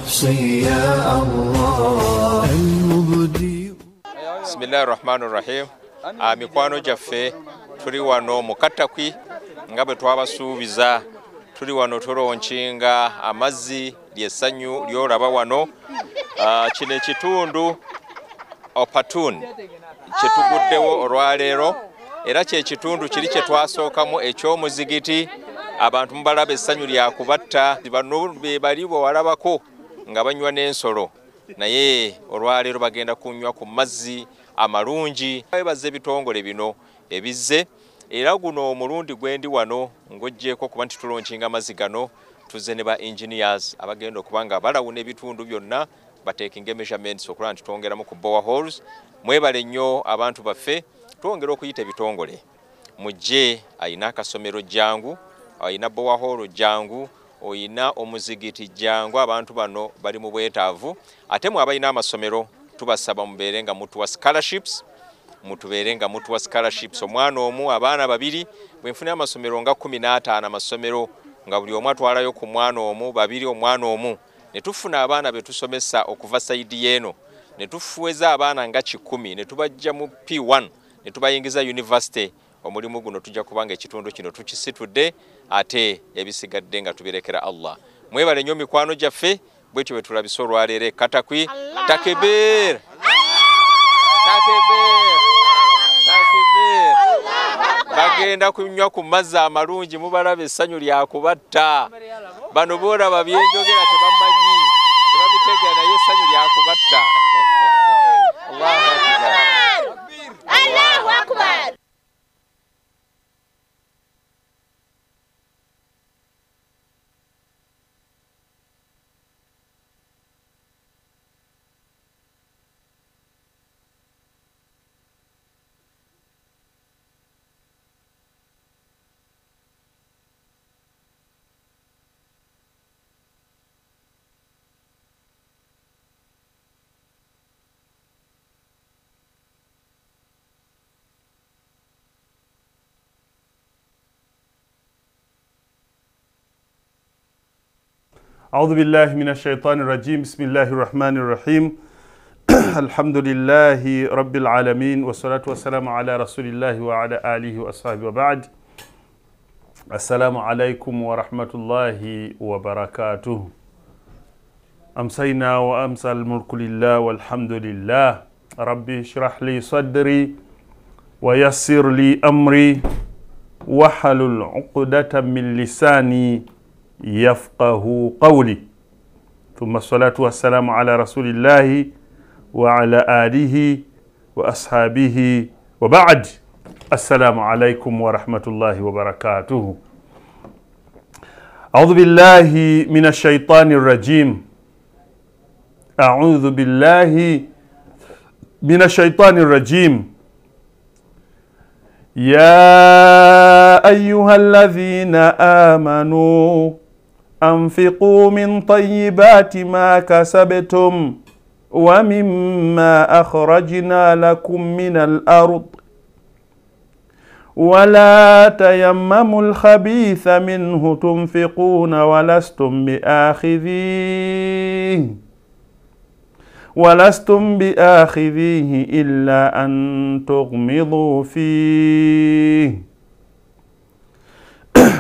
المحصي يا الله المبدي. بسم الله الرحمن الرحيم. Mikwano gyaffe tuli wano mu Katakwi nga bwe twabasuubiza, tuli wano tulonkinga amazzi ly'essanyu ly'olaba wano. Kino ekitundu Opatun kye tuguddewo olwaleero, era kye kitundu kiri kye twasookamu eky'omuzigiti. Abantu mubalaba essanyu lyakubatta, bano be bali bwe walabako nga banywa n'ensolo, naye olwaleero bagenda kunywa ku mazzi amalungi. Bebaza ebitongole bino ebizze, era guno omulundi gwendi wano ng'oggyeeko kuba nti tulonkinga amazzi gano, tuzze ne ba engineers abagenda okuba nga balawuna ebitundu byonna, batekinga measurements okulaba nti twongeramu ku boreholes. Mwebale nnyo abantu baffe, twongera okuyita ebitongole mujje. Ayina akasomero jangu, ayina borehole jangu, oyina omuzigiti jangu. Abantu bano bali mu bwetaavu. Ate mwe abalina amasomero tubasaba mubeere nga mutuwa scholarships, mutubeere nga mutuwa scholarships, omwana omu, abaana babiri. Bwe nfuna amasomero nga 15 amasomero nga buli omu atwalayo ku mwana omu, babiri, omwana omu, ne tufuna abaana be tusomesa okuva side y'eno, ne tufuweza abaana nga 100 ne tubajja mu P1 ne tubayingiza university. Omulimu guno tujja kubanga ekitundu kino tukisitudde, ate ebisigadde nga tubirekera Allah. Mwebale nnyo mikwano gyaffe, bwetyo bwe tulabisa olwaleero e Katakwi. Takbir! Takbir! Takbir! Bagenda kunywa ku mazzi amalungi, mubalaba essanyu lyakubatta. Bano boolaba byenjogera tebamanyi, tebabitegeera, naye essanyu lyakubatta. Allahu Akbar! Allahu Akbar! أعوذ بالله من الشيطان الرجيم. بسم الله الرحمن الرحيم. الحمد لله رب العالمين، والصلاة والسلام على رسول الله وعلى آله وأصحابه وبعد. السلام عليكم ورحمة الله وبركاته. أمسينا وأمسى الملك لله والحمد لله. ربي اشرح لي صدري ويسر لي أمري واحلل عقدة من لساني يفقه قولي. ثم الصلاة والسلام على رسول الله وعلى آله وأصحابه وبعد. السلام عليكم ورحمة الله وبركاته. أعوذ بالله من الشيطان الرجيم. أعوذ بالله من الشيطان الرجيم. يا أيها الذين آمنوا أنفقوا من طيبات ما كسبتم ومما أخرجنا لكم من الأرض ولا تيمموا الخبيث منه تنفقون ولستم بآخذيه إلا أن تغمضوا فيه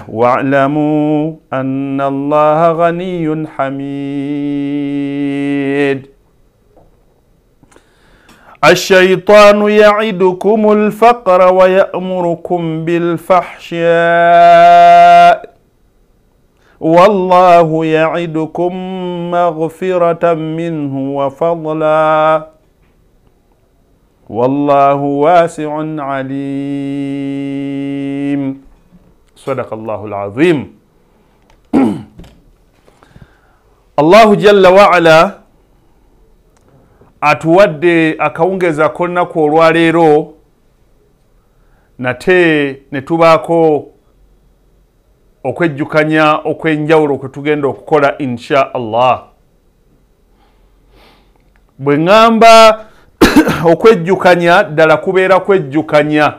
واعلموا أن الله غني حميد. الشيطان يعدكم الفقر ويأمركم بالفحشاء والله يعدكم مغفرة منه وفضلا والله واسع عليم. صدق الله العظيم. الله جل وعلا atuwadde akawungeza k'olunaku olwaleero nate ne tubaako okwejjukanya okw'enjawulo kwe tugenda okukola insha Allah. Bwe ŋŋamba okwejjukanya, ddala kubeera kwejjukanya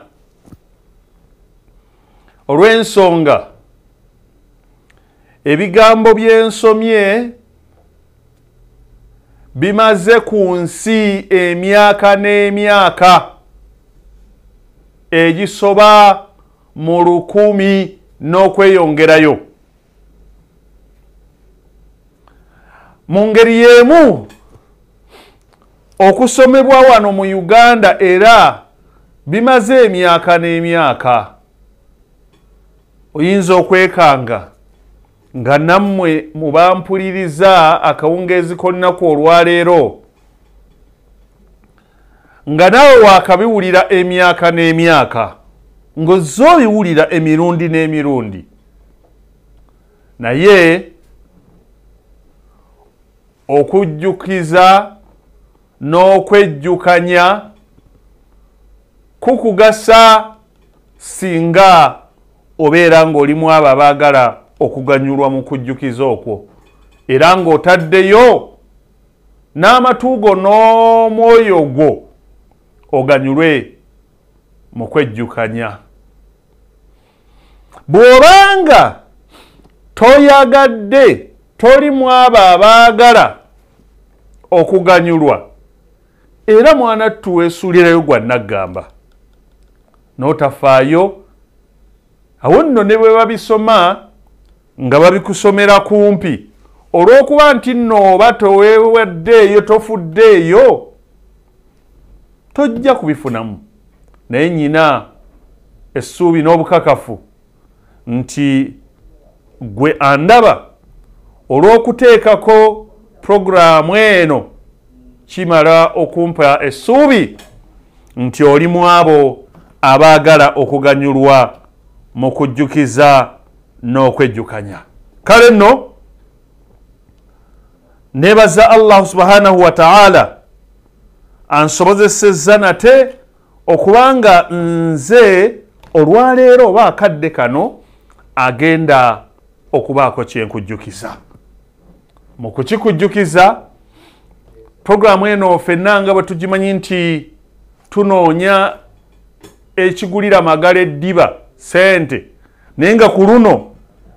olw'ensonga ebigambo by'ensomye bimaze ku nsi emyaka n'emyaka egisoba mu 1000 n'okweyongerayo. Mu ngeri y'emu okusomebwa wano mu Uganda era bimaze emyaka n'emyaka. Oyinza okwekanga nga nammwe mubampuliriza akawungeezi k'olunaku olwaleero nga naawe waakabiwulira emyaka n'emyaka, ng'ozze obiwulira emirundi n'emirundi, naye okujjukiza n'okwejjukanya kukugasa singa obeera ng'olimu abo abaagala okuganyulwa mu kujjukiza okwo, era ng'otaddeyo n'amatu go n'omwoyo gwo oganyulwe mu kwejjukanya. Bw'obanga toyagadde, toli mu abo abaagala okuganyulwa, era mwana tuweesuulirayo gwa naggamba n'otafaayo. Awo nno ne bwe babisoma nga babikusomera kumpi, olw'okuba nti nno oba toweewaddeeyo, tofuddeeyo, tojja kubifunamu. Naye nnyina essuubi n'obukakafu nti gwe andaba olw'okuteekako puroguraamu eno kimala okumpa essuubi nti oli mu abo abaagala okuganyulwa mu kujjukiza n'okwejjukanya. Kale nno neebaza Allah subhanahu wa ta'ala ansobozesezza nate okubanga nze olwaleero oba akadde kano agenda okubaako kyenkujjukiza. Mu kukikujjukiza, puroguraamu eno ffenna nga bwe tugimanyi nti tunoonya ekigulira magala eddiba sente, naye nga ku luno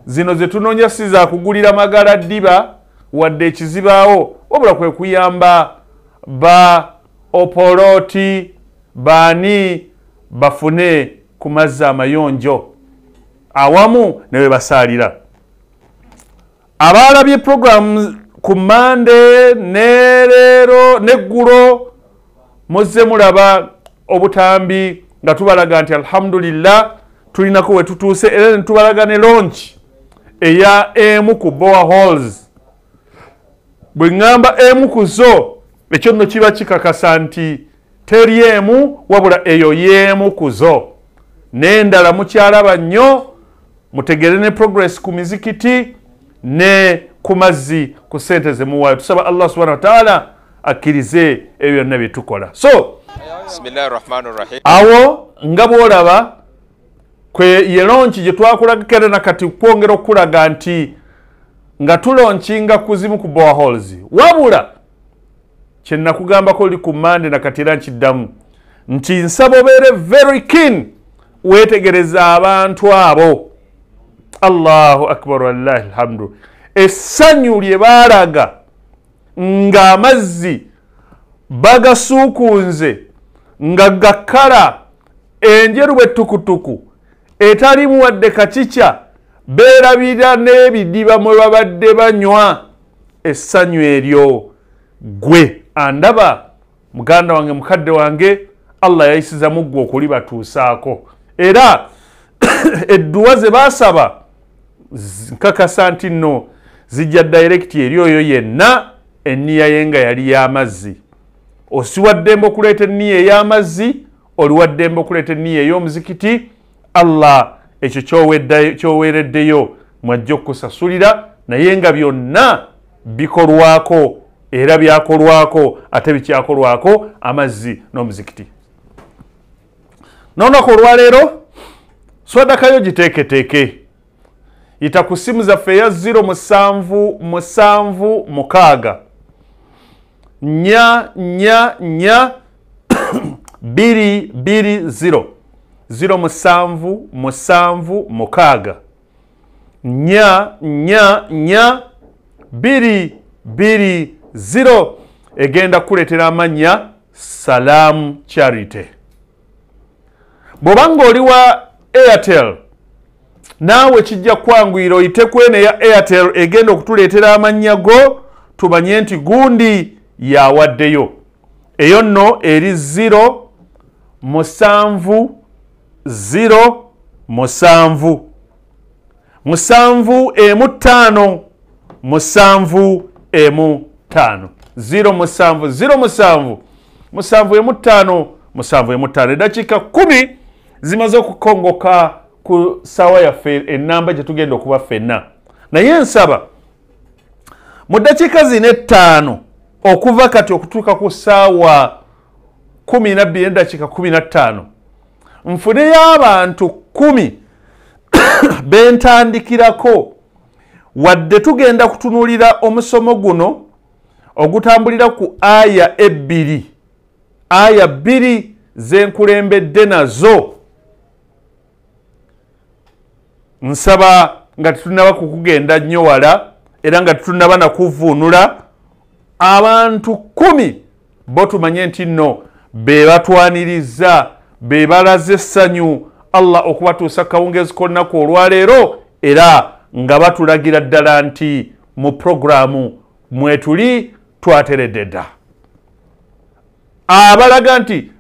zino ze tunoonya si za kugulira magala ddiba wadde ekizibaawo, wabula kwe kuyamba ba opoloti baani bafune ku mazzi amayonjo awamu ne we basaalira. Abaalabye puroguramu ku Mande ne leero n'eggulo muzze mulaba obutambi nga tubalaga nti alhamdulillah tulinako we tutuuse, era ne tubalaga ne launch eya emu ku boreholes. Bwe ŋŋamba emu ku zo, ekyo nno kiba kikakasa nti teri emu wabula eyo y'emu ku zo. N'endala mukyalaba nnyo, mutegere ne progress ku mizikiti ne ku mazzi ku ssente ze muwaayo. Tusaba Allah subhanahu wa ta'ala akkirize ebyo byonna bye tukola. So bismillahi rahmani rahim. Awo nga bw'olaba kwe ye launch gye twakulagako era nakati kwongera okulaga nti nga tulaunchinga kuzimu ku boreholes, wabula kye nakugambako li ku Mande nakati era nkiddamu nti nsaba obeere very keen, weetegereza abantu abo. Allahu akbar walillahi alhamdu. Essanyu lye baalaga ng'amazzi bagasuukunze nga gakkala enjeru bwe ttukutuku etalimu wadde kakica, beerabira n'ebidiba mwe babadde banywa. Essanyu eryo gwe andaba muganda wange, mukadde wange, Allah yayisiza mu ggwe okulibatuusaako. Era edduwa ze baasaba nkakasa nti nno zijja direct eri oyo yenna enniya ye nga yali y'amazzi. Osiwa ddembe okuleeta enniya ey'amazzi, oliwa ddembe okuleeta enniya ey'omuzikiti. Allah ekyo ky'oweereddeyo mwajja okukusasulira, naye nga byonna bikolwako era byakolwako ate bikyakolwako amazzi n'omuzikiti. N'olunaku olwaleero swadakayo giteeketeeke, yita ku ssimu zaffe eya 0776 4 4 4 2 2 0 07 76 4 4 4 2 2 0. Egenda kukuleetera amannya Salam Charity. Bw'oba ng'oli wa Airtel, naawe kijja kwanguyira oyite ku eno eya Airtel, egenda okutuleetera amannya go tumanye nti gundi yawaddeyo. Eyo nno eri 0 7 0 7 7 5 7 5 0 7 0 7 7 5 7 5. Eddakiika 10 zimaze okukongoka ku ssaawa yaffe ennamba gye tugenda okuba ffenna. Naye nsaba mu ddakiika zino 5 okuva kati okutuuka ku ssaawa 12:15 nfuneyo abantu 10 bentandikirako. Wadde tugenda kutunuulira omusomo guno ogutambulira ku aya ebbiri, aya bbiri zenkulembedde nazo. Nsaba nga tetunnaba kukugenda nnyo wala era nga tetunnaba nakuvuunula, abantu 10 bo tumanye nti nno be batwaniriza, be balaze essanyu Allah okubatuusa kawungeezi k'olunaku olwaleero, era nga batulagira ddala nti mu puroguramu mwetuli twateredde dda. Abalaga nti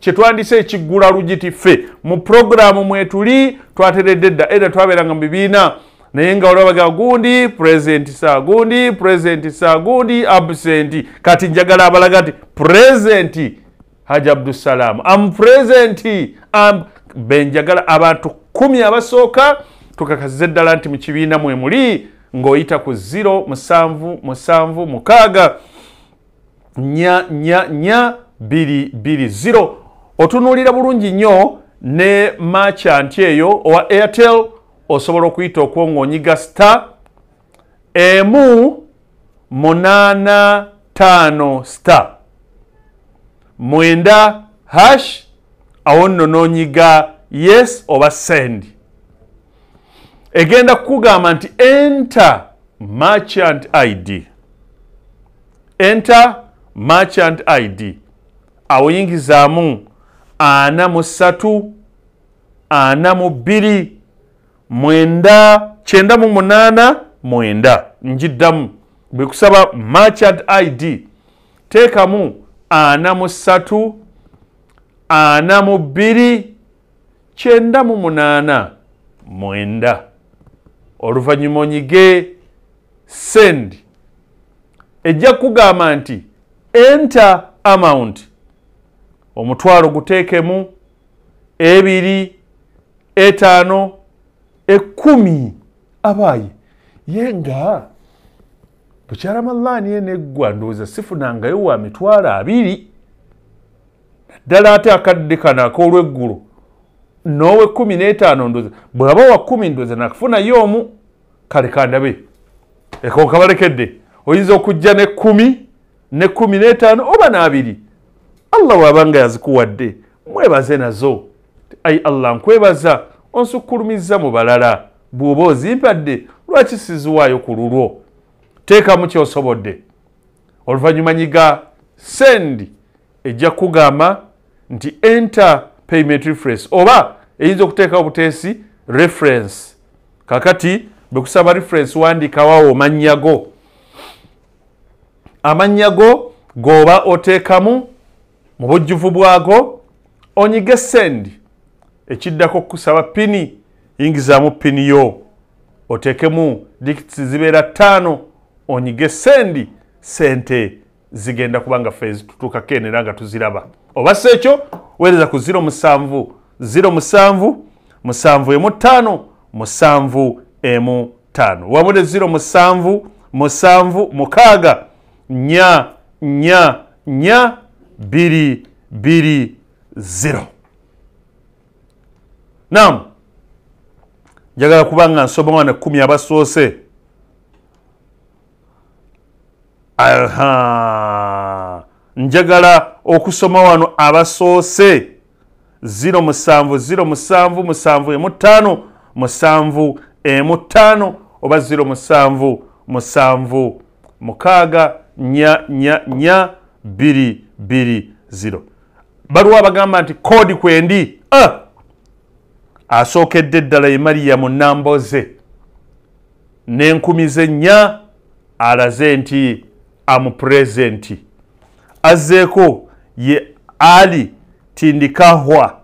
kyetwandise ekiggula lugiti ffe mu puroguramu mwetuli twateredde dda. Era twabeeranga mu bibiina naye nga olwabaga gundi present saa gundi present saa gundi absent. Kati njagala abalaga nti present Haji Abdussalam, am present am benjagala abantu 10 abasooka tukakasize ddala nti mu kibiina mwe muli ng'oyita ku 0 7 7 6 4 4 4 2 2 0. Otunuulira bulungi nnyo ne merchant eyo owa Airtel, osobola okuyita okwo ng'onyiga star 1 8 5 star 9 hash, awo nno n'onyiga yes oba send. Egenda kukugamba nti enter merchant ID, enter merchant ID. Awo yingizaamu 43 42 9 98 9. Njiddamu bwe kusaba merchant ID, teekamu 43 42 98 9. Oluvannyuma onyige send. Ejja kugamba nti enter amount, omutwalo guteekemu 2 5 10. Abayi ye nga bukyala Ramadhaani eno eggwa ndowooza sifunangayo wa mitwalo 20 naddala ate akadde kano ak'olweggulo n'owe 15 ndowooza bw'aba wa 10 ndowooza nakufunayo omu. Kale kandabe eko kabalekedde, oyinza okujja ne 10 ne 15 oba n'abiri. Allah bw'aba nga yazikuwadde mwebaze nazo. Ai Allah, nkwebaza onsukkulumiza mu balala, bw'oba ozimpadde lwaki siziwaayo ku lulwo? Teekamu ky'osobodde. Oluvannyuma nyiga send, ejja kugamba nti enter payment reference, oba eyinza okuteekawo buteesi reference. Kakati bwe kusaba reference wandikawawo amannya go, amannya go g'oba oteekamu mu bujjuvu bwago, onyige send. Ekiddako kusaba pini, yingizaamu pini yo oteekemu digits zibeera 5, onyige send. Sente zigenda kubanga ffe tutuukako eno era nga tuziraba. Oba si ekyo weereza ku 0 7 0 7 7 5 7 5 wamu ne 0 7 7 6 4 4 4 2 2 0. Naam, njagala kubanga nsoma wana 10 abasoose. Aha, njagala okusoma wano abasoose 0 7 0 7 7 5 7 5 oba 0 7 7 6 4 4 4 2 2 0. Baluwa abagamba nti koodi kwendi. Asookedde ddala ye Mariyamu Namboze n'enkumi ze 4 alaze nti amupresenti. Azzeeko ye Ali Tindikahwa,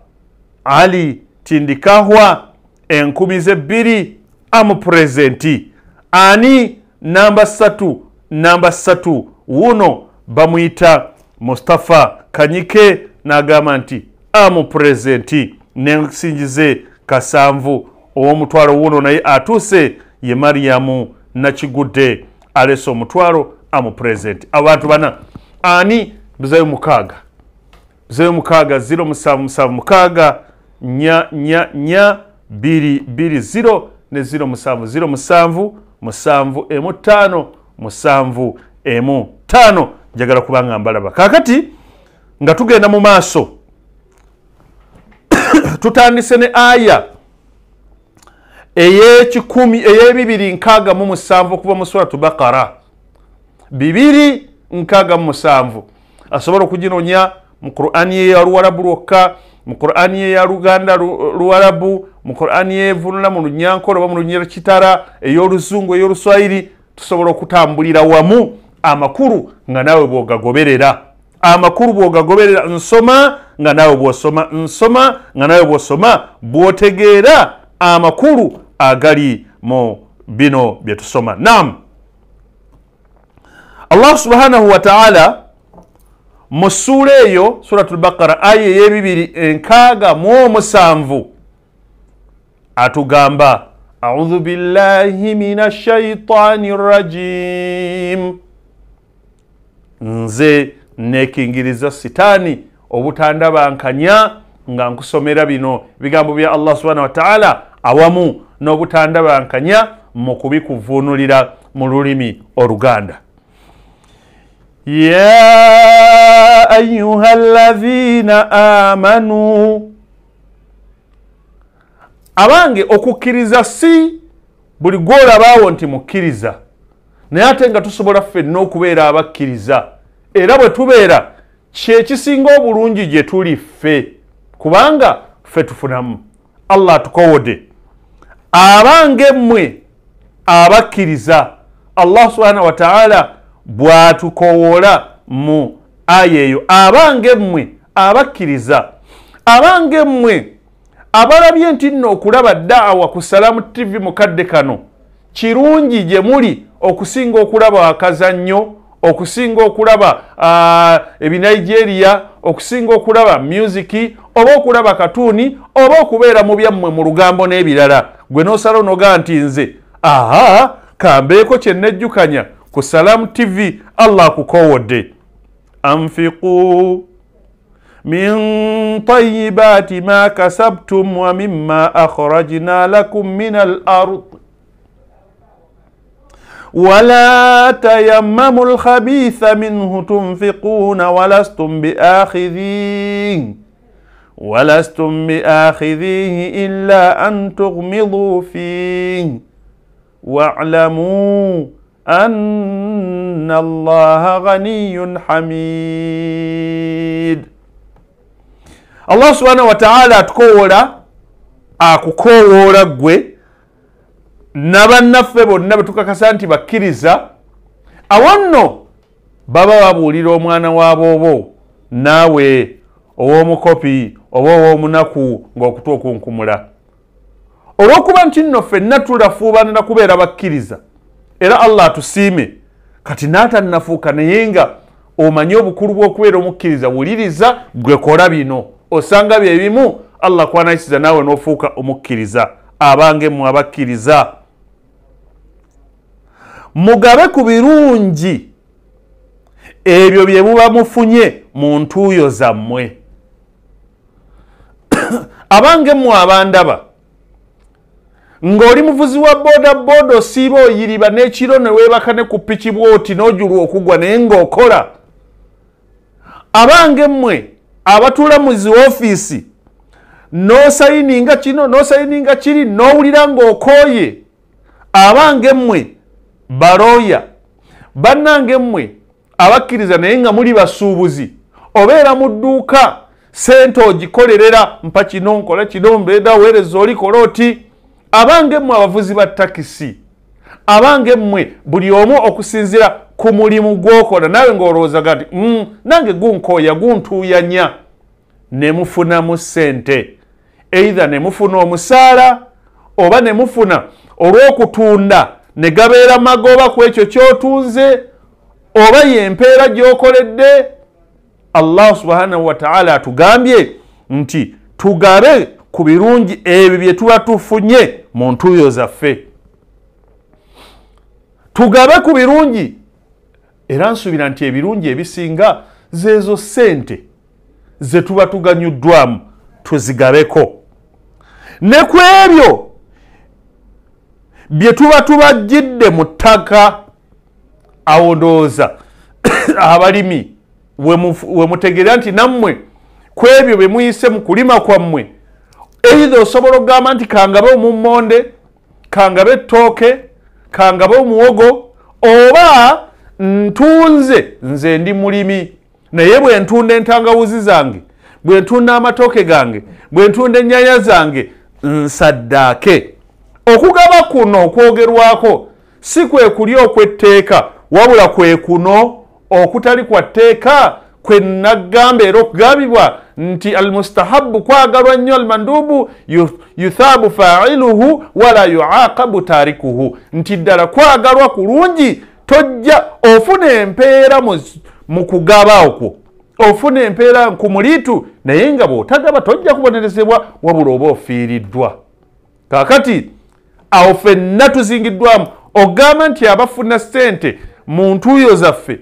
Ali Tindikahwa enkumi ze 2 amupresenti. Ani namba 3, namba 3 wuno bamuyita Mustafa Kanyike n'agamba nti amupresenti. Nensingize kasanvu ow'omutwalo wuno naye atuuse ye Mariyamu Nakigudde alese omutwalo amupresenti. Abantu bana ani buzayo mukaaga, buzayo mukaaga 0 7 7 6 4 4 4 2 2 0 ne 0 7 0 7 7 5 7 5. Njagala kubanga mbalaba. Kaakati nga tugenda mu maaso tutandise ne aya ey'ekikumi ey'ebibiri 67 okuva mu Suratu Bakara 267. Asobola okuginoonya mu Qur'ani ye ya Luwarabu lwokka, mu Qur'ani ye ya Luganda Luwarabu, mu Qur'ani ye vunula mu Lunyankole oba mu Lunyarukitara, ey'Oluzungu, ey'Oluswahili. Tusobola okutambulira wamu amakulu nga naawe bw'ogagoberera, amakulu bw'ogagoberera. Nsoma nga naawe bw'osoma, nsoma nga naawe bw'osoma, bw'otegeera amakulu agali mu bino bye tusoma. Naam, Allah subhanahu wa ta'ala mu ssuula eyo Suratul Bakara aya ey'ebibiri 67 atugamba audhu billahi minash shaitani rajim. Nze nekingiriza sitaani obutandabankanya nga nkusomera bino bigambo bya Allah subhanahu wa ta'ala awamu n'obutandabankanya mu kubikuvuunulira mu lulimi Oluganda. Ya ayyuha alladhina amanu, abange okukkiriza si buli gw'olabaawo nti mukkiriza, naye ate nga tusobola ffenna okubeera abakkiriza, era bwe tubeera kyekisinga obulungi gye tuli ffe, kubanga ffe tufunamu. Allah atukowodde, abange mmwe abakkiriza. Allah subhanahu wa ta'ala bw'atukowoola mu aya eyo, abange mmwe abakkiriza, abange mmwe abalabye nti nno okulaba daawa ku Salamu TV mukadde kano kirungi gye muli okusinga okulaba akazannyo, okusinga okulaba ebinigeria, okusinga okulaba musiki oba okulaba katuuni oba okubeera mu byammwe mu lugambo n'ebirala. Gwe n'osala onoga nti nze aha kambeeko kye nejjukanya ku Salamu TV. Allah akukowodde, anfiqu min tayyibati ma kasabtum wa mimma akhrajna lakum min al-ard wala tayammamu al-khabitha minhu tunfiquna walastum biakhidhihi illa an tughmidu fihi wa'lamu anna Allaha ghaniyyun hamid. Allah subhanahu wa ta'ala atukowoola, akukowoola ggwe n'abannaffe bonna betukakasa nti bakkiriza. Awo nno baba babuulira omwana wa boobo naawe ow'omukopi oba ow'omunaku ng'okutu okunkumula, olw'okuba nti nno ffenna tulafuubanira kubeera bakkiriza era Allah atusiime. Kati n'atannafuuka naye nga omanyi obukulu bw'okubeera omukkiriza, wuliriza gwe kola bino, osanga bye bimu Allah kwanayisiza naawe n'ofuuka omukkiriza. Abange mmwe abakkiriza, mugabe ku birungi ebyo bye muba mufunye mu ntuuyo zammwe. Abange mmwe abandaba, ng'oli muvuzi wa boda boda osiiba oyiriba n'ekiro ne weebaka ne ku piki bw'oti n'ojulwa okugwa naye ng'okola. Abange mmwe abatuula mu zi ofiisi n'osayininga kino n'osayininga kiri n'owulira ng'okooye. Abange mmwe balooya, bannange mmwe Abakkiriza naye nga muli basuubuzi, obeera mu dduuka, sente ogikolerera, mpa kino, nkola kino, mbeera weereza oli, kola oti. Abange mmwe abavuzi ba takisi, abange mmwe buli omu okusinziira ku mulimu gw'okola, naawe ng'olowoozaga nti nange gunkooya, guntuuyanya, ne mufunamu ssente, either ne mufuna omusaala oba ne mufuna olw'okutunda ne gabeera magoba ku ekyo ky'otunze oba y'empeera gy'okoledde. Allah subhanahu wa ta'ala atugambye nti tugabe ku birungi ebyo bye tuba tufunye mu ntuuyo zaffe, tugabe ku birungi. Era nsuubira nti ebirungi ebisinga zeezo ssente ze tuba tuganyuddwamu, tuzigabeko. Ne ku ebyo bye tuba tubajjidde mu ttaka, awo ndowooza abalimi we mutegeera nti nammwe ku ebyo bye muyise mu kulima kwammwe, either osobola okugamba nti kangabe omummonde, kangabe ettooke, kangabe omuwogo, oba ntunze, nze ndi mulimi, naye bwe ntunda entangawuzi zange, bwe ntunda amatooke gange, bwe ntunda ennyaanya zange, nsaddaake. Okugaba kuno okwogerwako si kwe kuli okw'etteeka, wabula kwe kuno okutali kwa tteeka kwe nagamba era okugambibwa nti almustahabu kwagalwa nnyo, almandubu yuthabu fa'iluhu wala yuaqabu tarikuhu, nti ddala kwagalwa kulungi, tojja ofuna empeera mu kugaba okwo, ofuna empeera ku muliitu, naye nga bw'otagaba tojja kubonerezebwa, wabula oba ofiiriddwa. Kaakati awo ffenna tuzingiddwamu ogamba nti abafuna ssente mu ntuuyo zaffe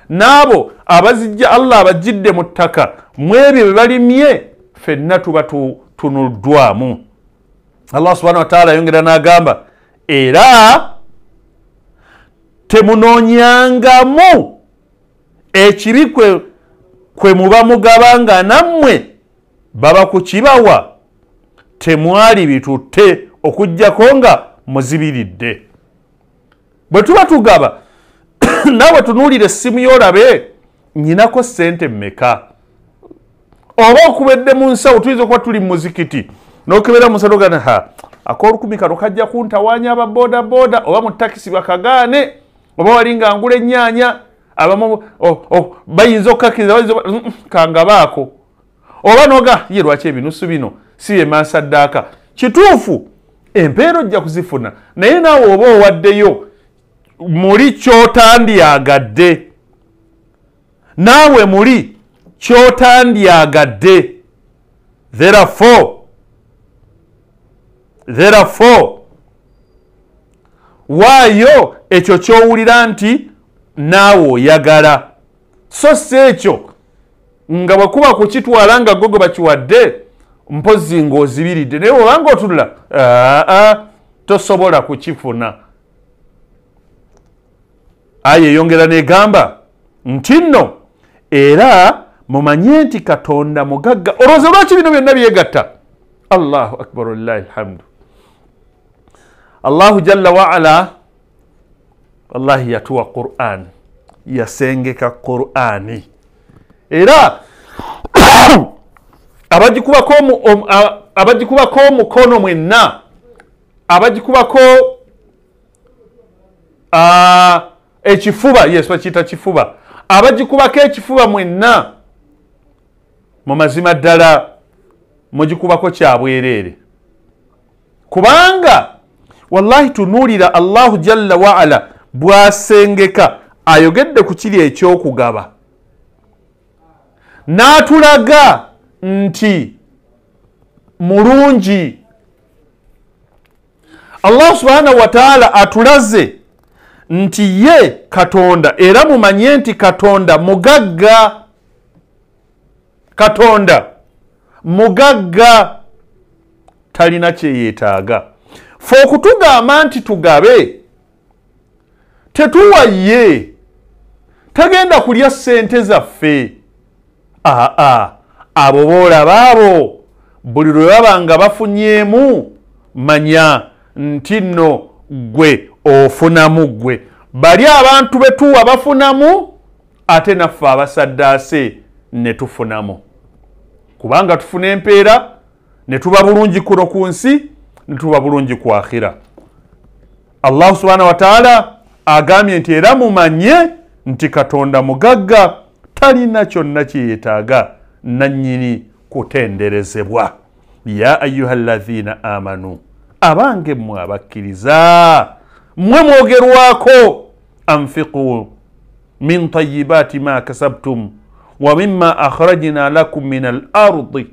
n'abo abazijja Allah abajjidde mu ttaka mu ebyo bye balimye, ffenna tuba tunuddwamu. Allah subhanahu wa ta'ala ayongera n'agamba, era temunoonyangamu ekibi kwe muba mugabanga nammwe baba kukibawa, temwali bitutte okuggyako nga muzibiridde. Bwe tuba tugaba, naawe tunuulira essimu y'olabe nnyinako ssente mmeka, oba okubedde mu nsawo, tuyinza okuba tuli mu muzikiti n'okebera mu nsawo n'ogamba ha, ak'olukumi kano kajja kuntawaanya aba boodabooda, oba mu takisi bakagaane, oba wali nga ngula ennyaanya, abamu bayinza okukakkiriza, bayinza kangabaako, oba n'oga ye lwaki ebinusu bino si bye mansaddaaka. Kituufu empeera ojja kuzifuna, naye naawe oba owaddeyo muli ky'otandyagadde, naawe muli ky'otandyagadde. Therefore waayo ekyo ky'owulira nti naawe oyagala, so si ekyo nga bwe kuba kukitwala nga gwe gwe bakiwadde mpozzi ng'ozibiridde, naye obanga otunula tosobola kukifuna. Aya eyongera n'egamba nti nno era mumanye nti Katonda mugagga. Olowooza lwaki bino byonna byegatta? Allahu akbar, walillahi alhamdu. Allahu jalla waala wallahi yatuwa Qur'an, yasengeka Qur'ani, era abagikubako omukono mwenna, abagikubako ekifuba, yes bakiyita kifuba, abagikubako ekifuba mwenna, mu mazima ddala mugikubako kya bwereere. Kubanga wallahi tunuulira Allahu jalla waala bw'asengeka, ayogedde ku kiri eky'okugaba, n'atulaga nti mulungi. Allah subhanahu wa ta'ala atulaze nti ye Katonda, era mumanye nti Katonda mugagga, Katonda mugagga, talina kye yeetaaga. Ffe okutugamba nti tugabe, tetuwa ye, tagenda kulya ssente zaffe. Aa, abo boolaba abo buli lwe baba nga bafunyeemu, manya nti nno ggwe ofunamu ggwe. Bali abantu betuwa bafunamu, Ate naffe abasaddaase ne tufunamu, kubanga tufuna empeera ne tuba bulungi kuno ku nsi, ne tuba bulungi ku akhira. Allah subhanahu wa ta'ala agambye nti era mumanye nti Katonda mugagga, talina kyonna kye yeetaaga, nannyini kutenderezebwa. Ya ayuha alladhina amanu, abange mmwe abakkiriza, mmwe mwogerwako, anfiqu min tayibati ma kasabtum wa mimma akhrajna lakum min al ardi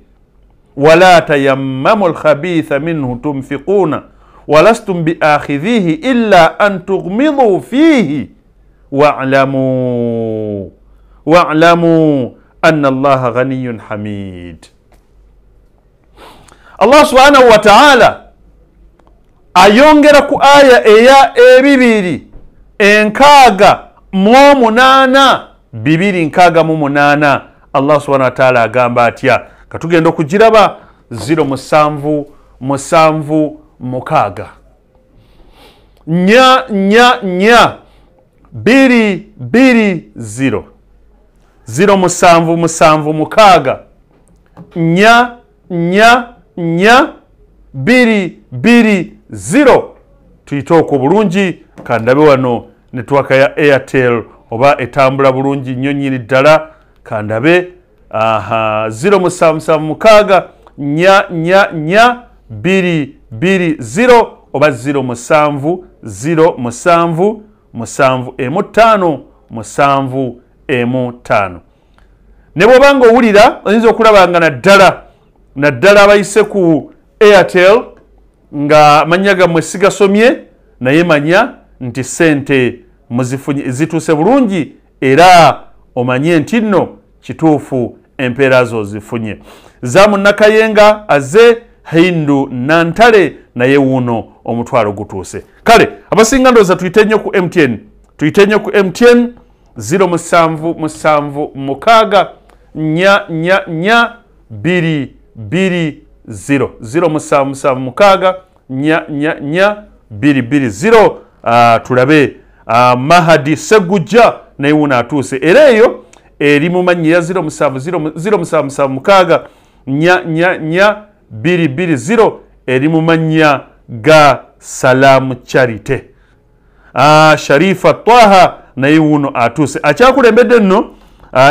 wala tayammamu alkhabitha minhu tunfiquna walastum biakhidhihi illa an tughmidu fihi wa'lamu anna Allaha ghaniyyun hamid. Allah subhanahu wa ta'ala ayongera ku aya eya 268, 268. Allah subhanahu wa ta'ala agamba atya? Katugenda okugiraba. 07 7 6 4 4 4 2 2 0 0 7 7 6 4 4 4 2 2 0. Tuyite okwo bulungi. Kandabe wano network ya Airtel oba etambula bulungi nnyo nnyini ddala. Kandabe, aha, 0 7 7 6 4 4 4 2 2 0 oba 0 7 0 7 7 5 7 5. Ne bw'obanga owulira oyinza okulaba nga naddala abayise ku Airtel nga mannya gammwe sigasomye, naye manya nti sente muzifunye, zituuse bulungi, era omanye nti nno kituufu empeera zo zifunye. Zamu Nakayenga aze Hindu Nantale naye wuno omutwalo gutuuse. Kale abasinga ndowooza tuyite nnyo ku MTN, tuyite nnyo ku MTN 0 7 7 6 4 4 4 2 2 0 0 7 7 6 4 4 4 2 2 0. Tulabe Mahadi Segujja naye wuno atuuse, era eyo eri mu mannya ya 0 7 0 7 7 6 4 4 4 2 2 0, eri mu mannya ga Salamu Charite. Sharifa Twaha naye wuno atuuse. Akyakulembedde nno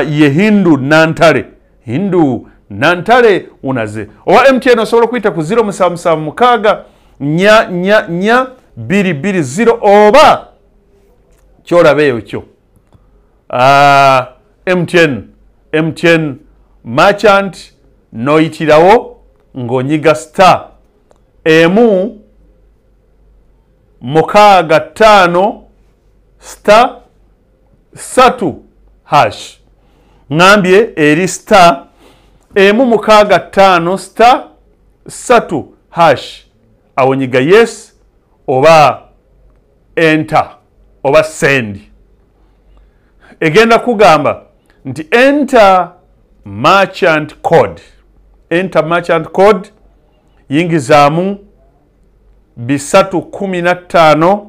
ye Hindu Nantale, Hindu Nantale unaze. Owa MTN osobola okuyita ku 0 7 7 6 4 4 4 2 2 0 oba kyolaba eyo kyo MTN merchant noyitirawo ng'onyiga star 1 6 5 star 3 hash. Ngambye eri star 1 6 5 star 3 hash. Awo nyiga yes oba enter oba send. Egenda kugamba nti enter merchant code, enter merchant code, yingizaamu 315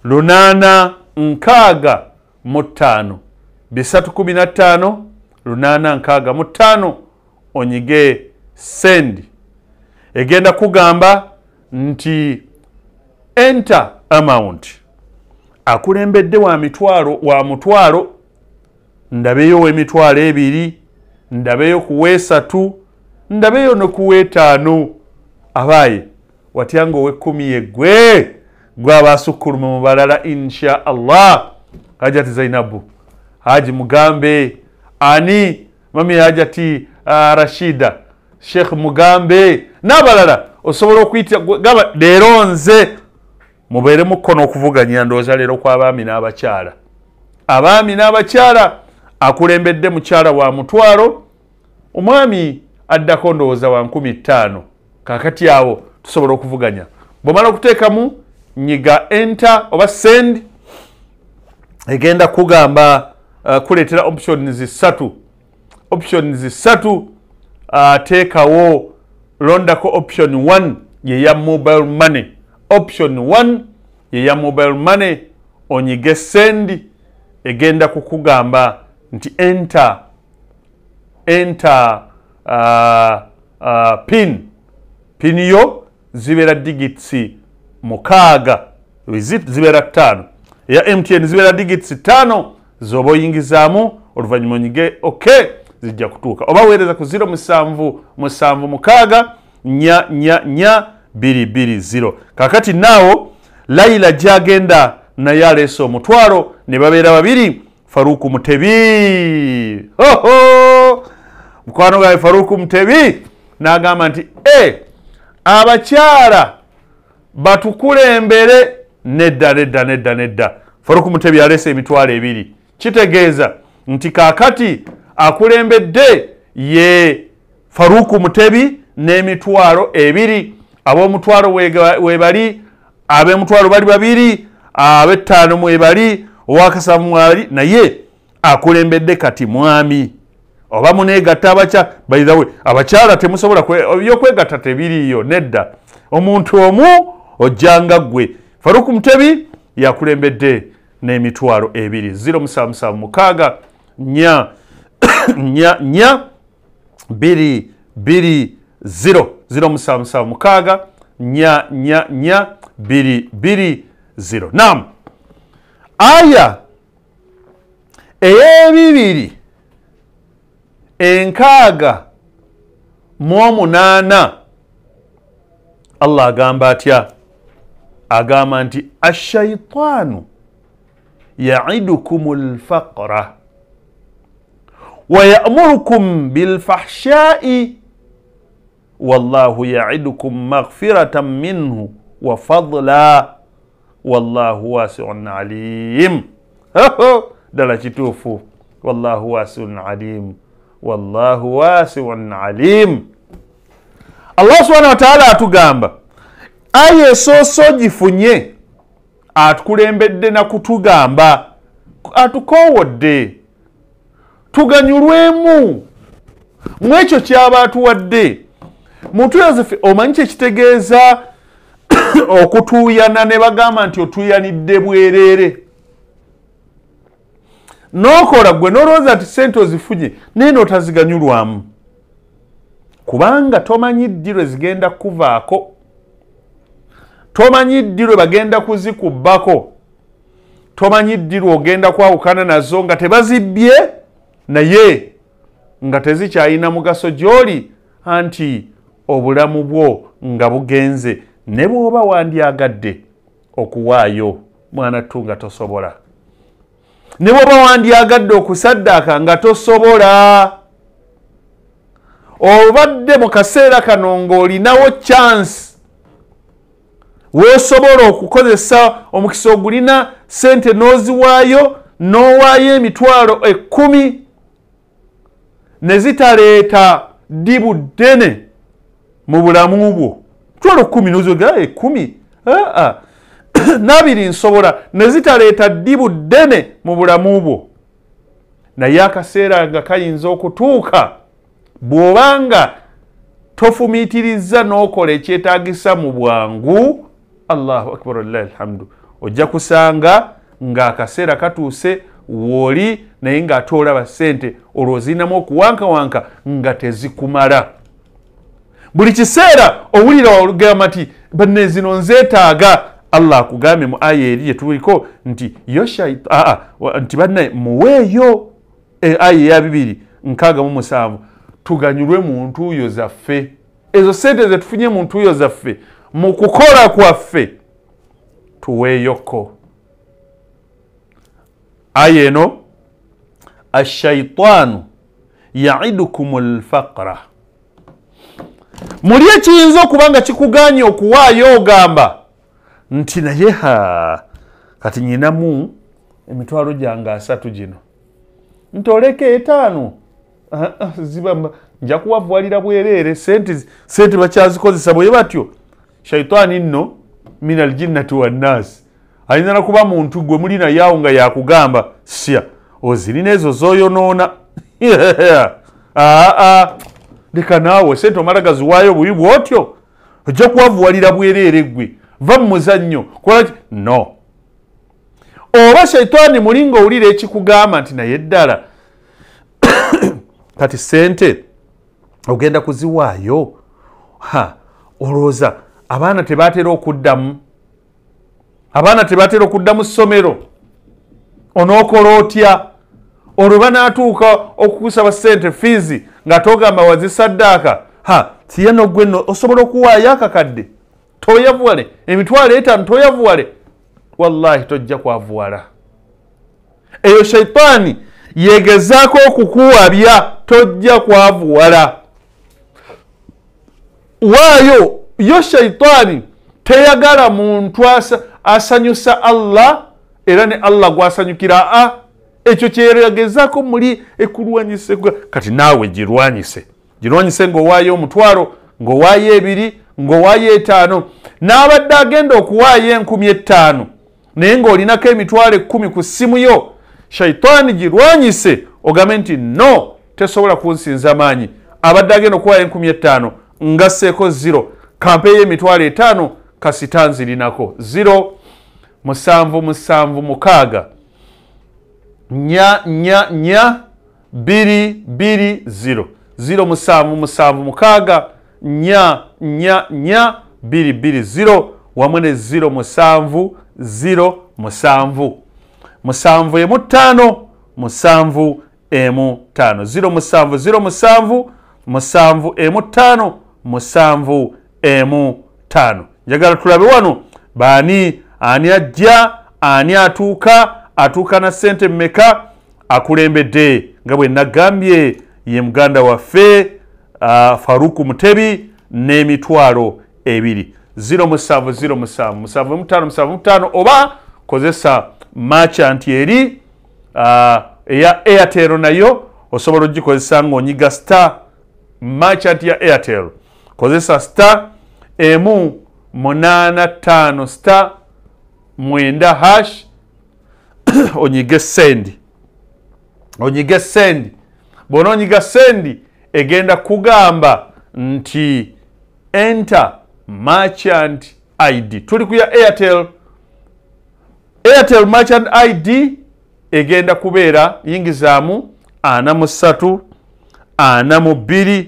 8 65 315 8 65, onyige send. Egenda kugamba nti enter amount. Akulembedde wa mitwalo, wa mutwalo, ndabeyo w'emitwalo 2, ndabeyo ku 3, ndabeyo no ku 5. Abaye watyango ow'ekkumi yeggwe gw'abasukkuluma mu balala insha Allah. Hajati Zainabu, Haji Mugambe, ani mami Hajati Rashida, Sheikh Mugambe n'abalala osobola okuyita gaba leero nze mubeere mukono okuvuganya ndowooza leero kw'abaami n'abakyala. Abaami n'abakyala, akulembedde mukyala wa mutwalo, omwami addako ndowooza wa 15,000. Kaakati awo tusobola okuvuganya. Bw'omala okuteekamu nyiga enter oba send, egenda kugamba kuleetera options 3, options 3. Teekawo londako option 1 yeya mobile money, option 1 yeya mobile money, onyige send. Egenda kukugamba nti enter pin yo zibeera digits 6, zibeera 5. Eya MTN zibeera digits 5 zoba oyingizaamu, oluvannyuma onyige okay, zijja kutuuka. Oba weereza ku 07 7 6 4 4 4 2 2 0. Kakati naawo Laila gyagenda naye aleese omutwalo ne babeera babiri. Faruku Mutebi, hoho, mukwano gwawe Faruku Mutebi n'agamba nti abakyala batukulembere. Nedda nedda nedda nedda. Faruku Mutebi aleese emitwalo 2. Kitegeeza nti kaakati akulembedde ye Faruku Mutebi n'emitwalo 2. Ab'omutwalo webali, ab'emutwalo bali babiri, ab'ettaano mwebali, owakasamu mwali, naye akulembedde kati mwami. Oba muneegatta abakyala, by the way, abakyala temusobola ebyokwegatta tebiriiyo, nedda. Omuntu omu ojjanga ggwe. Faruku Mutebi yakulembedde n'emitwalo 2. 0 7 7 6 4 4 4 2 2 0. 0 7 7 6 4 4 4 2 2 0. Naam, aya ey'ebibiri 68 Allah agamba atya? Agamba nti ashaitanu yaidukum lfaqra wa ya'murukum bilfahshai wallahu yaidukum maghfiratan minhu wa fadla wallahu wasi'un alim. Ddala kituufu, wallahu wasi'un alim, wallahu wasi'un alim. Allah subhanahu wa ta'ala atugamba aya esoose ogifunye, atukulembedde na kutugamba, atukowodde tuganyulwemu mu ekyo kyaba atuwadde. Muntu Yosefu, omanyi kyekitegeeza okutuuyana ne bagamba nti otuuyanidde bwereere? N'okola gwe n'olowooza nti ssente ozifunye naye n'otaziganyulwamu, kubanga tomanyi ddi lwe zigenda kuvaako, tomanyi ddi lwe bagenda kuzikubbako, tomanyi ddi lwe ogenda kwawukana nazo nga tebazibbye naye nga tezikyalina mugaso gy'oli, anti obulamu bwo nga bugenze. Ne bw'oba wandyagadde okuwaayo mwana ttu nga tosobola, ne bw'oba wandyagadde okusaddaaka nga tosobola, obadde mu kaseera kano ng'olinawo chance weesobola okukozesa omukisa ogulina, sente n'oziwaayo, n'owaayo emitwalo 10 ne zitaleeta ddibu ddene mu bulamu bwo. Mitwalo 10 n'ozoga 10 n'abiri nsobola, ne zitaleeta ddibu ddene mu bulamu bwo. Naye akaseera nga kayinza okutuuka bw'obanga tofumiitiriza n'okola ekyetaagisa mu bwangu, Allahu akbar lillahi alhamdu, ojja kusanga ng'akaseera katuuse w'oli naye ng'ate olaba ssente olwo ozirinamu okuwankawanka nga tezikumala. Buli kiseera owulira olugamba nti banne zino nzeetaaga. Allah akugambye mu aya eri gye tuliko nti nti banne muweeyo, aya eya 267, tuganyulwe mu ntuuyo zaffe. Ezo ssente ze tufunye mu ntuuyo zaffe mu kukola kwaffe tuweeyoko. Aya eno ashaitaanu yaidukum lfaqra, muli ekiyinza okuba nga kikuganye okuwaayo ogamba nti naye ha kati nyinamu emitwalo gyange 3 gino ntoleke 5 ziba nja kuwavuwalira bwereere, sente bakyazikozesa bwe batyo. Shaitaani nno min aljinnati wannaasi, ayinza nakuba muntu gwe muli naye awo nga yakugamba sya ozirina ezo z'oyonoona, leka naawe sente omala gaziwaayo bubi bw'otyo, ojja kuwavuwalira bwereere ggwe, va mu muzannyo. Kolaki? No, Oba shaitaani mulinga owulira ekikugamba nti naye ddala kati sente ogenda kuziwaayo, ha, olowooza abaana tebatera okuddamu, abaana tebatera okuddamu ssomero, onookola otya? Olwo banaatuuka okukusaba sente fiizi nga togamba wazisaddaaka, ha, tiyeno gwe nno osobola okuwaayo akakadde toyavuwale, 50,000 toyavuwale, wallahi tojja kwavuwala. Eyo shaitaani yegezaako okukuwabya, tojja kwavuwala. Waayo yo shaitaani teyagala muntu asanyusa Allah era ne Allah gwasanyukira. A ekyo kyeyagezaako muli ekulwanyise. Kati naawe girwanyise, girwanyise ng'owaayo 10,000, ng'owaayo 2, ng'owaayo 5. N'abadde agenda okuwaayo 5,000 naye ng'olinako 10,000 ku ssimu yo, shaitaani girwanyise ogambe nti no, tesobola kunsinza maanyi. Abadde agenda okuwaayo 5,000 ngasseeko 0, kampeeyo 50,000 kasita nzirinako 0 7 7 6 4 4 4 2 2 0 0 7 7 6 4 4 4 2 2 0 wamu ne 0 7 0 7 7 5 7 5 0 7 0 7 7 5 7 5. Njagala tulabe wano baani, ani ajja, ani atuuka, atuuka na ssente mmeka, akulembedde nga bwe nagambye ye muganda waffe Faruku Mutebi n'2,000. 0 7 0 7 7 5 7 5 oba kozesa merchant eri eya Airtel, nayo osobola ogikozesa ng'onyiga star merchant ya Airtel, kozesa star 1 8 5 star 9 hash onyige send, onyige send. Bw'onoonyiga send egenda kugamba nti enter merchant ID. Tuli ku ya Airtel. Airtel merchant ID egenda kubeera yingizaamu 43 42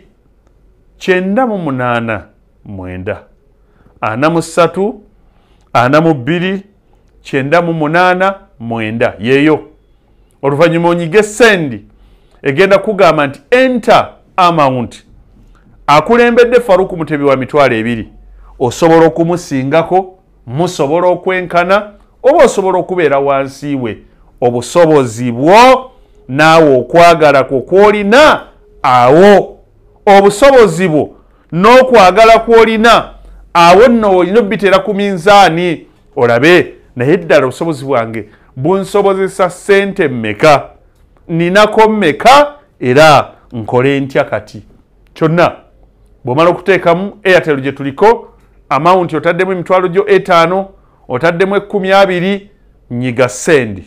98 9 43 42 98 9 yeeyo. Oluvannyuma onyige send egenda kugamba nti enter amount. Akulembedde Faruku Mutebi wa 2,000. Osobola okumusingako, musobola okwenkana, oba osobola okubeera wansi we. Obusobozi bwo naawe okwagala kwo kw'olina awo, obusobozi bwo n'okwagala kw'olina awo nno olina obiteera ku minzaani olabe, naye ddala obusobozi bwange bunsobozesa ssente mmeka, ninako mmeka, era nkole ntya kati. Kyonna bw'omala okuteekamu Airtel gye tuliko amount otaddemu 5,000, otaddemu 20, nyiga send.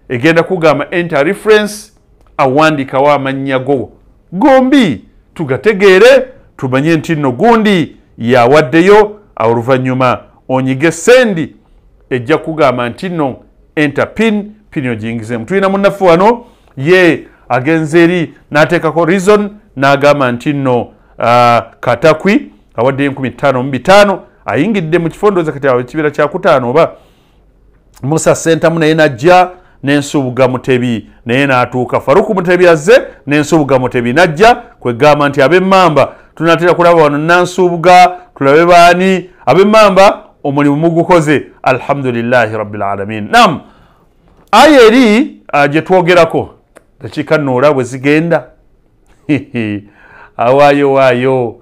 Egenda kugamba enter reference, awandikawo amannya go gombi tugategeere, tumanye nti nno gundi yawaddeyo. Awo oluvannyuma onyige send, ejja kugamba nti nno enter pin, pin ogiyingizemu. Tulina munnaffe wano ye agenze eri n'ateekako reason n'agamba nti nno Katakwi awaddeyo 5,500, ayingidde mu kifo ndowooza kati awo ekibeera kyakutaano oba Musa Sentamu naye najja n'Ensubuga Mutebi naye n'atuuka. Faruku Mutebi azze n'Ensubuga Mutebi najja, kwegamba nti ab'emmamba tunatera kulaba wano Nansubuga, tulabe baani ab'emmamba, omulimu mugukoze, alhamdulillahi rabbil alamin. Nam aya eri gye twogerako dakiika nno bwe zigenda awaayo waayo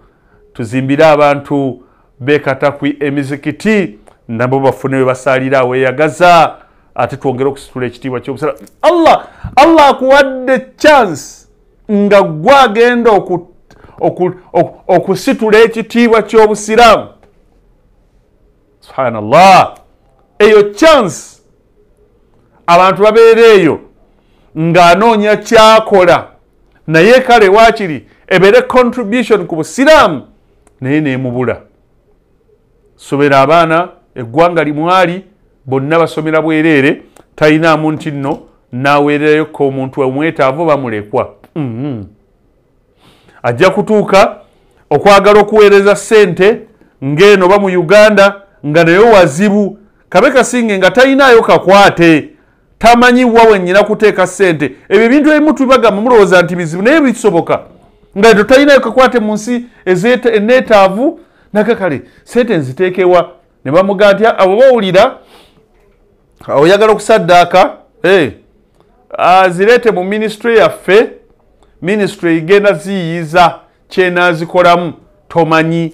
tuzimbire abantu b'e emizikiti nabo bafune we basaalira aweeyagaza, ate twongere okusitula ekitiibwa ky'obusiraamu. Allah akuwadde chance nga gwe agenda okusitula ekitiibwa ky'obusiraamu. Subhanallah, eyo chance abantu babeera eyo ng'anoonya kyakola, naye kale waakiri ebeere contribution ku busiraamu naye neemubula. Sobera abaana eggwanga limwali bonna basomera bwereere, Talinaamu nti nno naweererayokko omuntu omwetaavu bamulekwa. Ajja kutuuka okwagala okuweereza ssente ng'eno ba mu Uganda nga naye wazibu, kabe kasinge nga talinaayo kakwate, tamanyi wa wennyina kuteeka ssente. Ebyo ebintu ebimu tubagamba mulowooza nti bizibu, naye bisoboka nga to talinayo kakwate mu nsi eneetaavu. Nakakale ssente nziteekewa? Ne bamugamba nti abo bawulira oyagala okusaddaaka, zireete mu minisitule yaffe. Minisitule egenda ziyiyiza kyenaazikolamu. Tomanyi